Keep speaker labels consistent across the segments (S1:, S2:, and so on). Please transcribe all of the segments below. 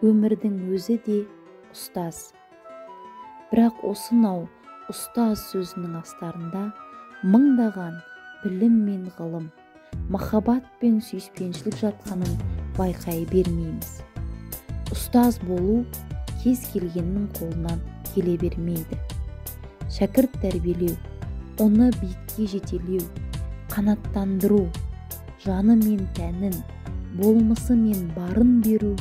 S1: Өмірдің өзі де ұстаз. Бірақ осынау ұстаз сөзінің астарында мыңдаған білім мен ғылым, махаббат пен сүйіспеншілік жатқанын байқай бермейміз. Ұстаз болу кез келгеннің қолынан келе бермейді. Шәкірт тәрбиелеу, оны биікке жетелеу, қанаттандыру, жаны мен тәнін, болмысы мен барын беру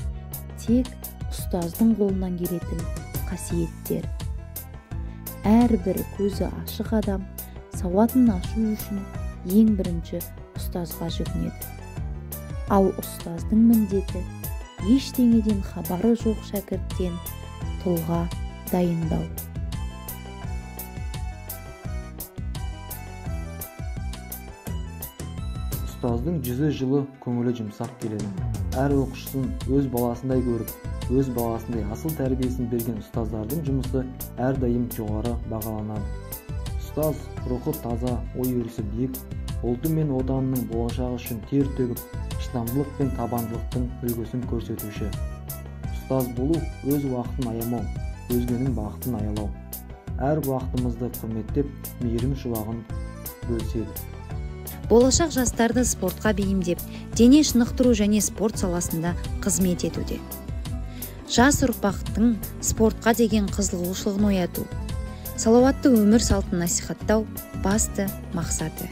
S1: тек ұстаздың қолынан келетін қасиеттер. Әрбір көзі ашық адам сауатын ашу үшін ең бірінші ұстазға жүгінеді. Ал ұстаздың міндеті ештеңеден хабары жоқ шәкірттен тұлға дайындау.
S2: Ұстаздың жүзі жылы, көңілі жұмсақ келеді. Әр оқушысын өз баласындай көріп, өз баласындай асыл тәрбиесін берген ұстаздардың жұмысы әрдайым жоғары бағаланады. Ұстаз рухы таза, ой өрісі биік, ұлты мен отанының болашағы үшін тер төгіп, шыдамдылық пен табандылықтың үлгісін көрсетуші. Ұстаз болу өз уақытын аямау, өзгенің бақытын аялау. Әр уақытымызды құрметтеп, мейірім шуағын бөліседі.
S1: Болашақ жастарды спортқа бейімдеп, дене шынықтыру және спорт саласында қызмет етуде. Жас ұрпақтың спортқа деген қызығушылығын ояту, салауатты өмір салтын насихаттау басты мақсаты.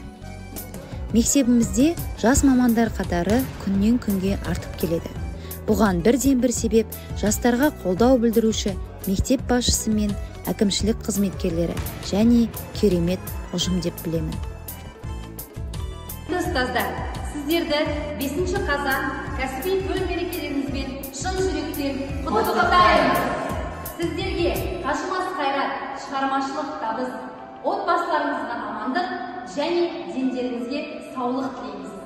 S1: Мектебімізде жас мамандар қатары күннен күнге артып келеді. Бұған бірден бір себеп жастарға қолдау білдіруші мектеп басшысы мен әкімшілік қызметкерлері және керемет ұжым деп білемін.
S3: Ұстаздар, сіздерді 5 қазан кәсіби төл мерекелеріңізбен шын жүректен құттықтаймыз. Сіздерге қажымас қайрат, шығармашылық табыс, отбасыларыңызға амандық және дендеріңізге саулық тілейміз.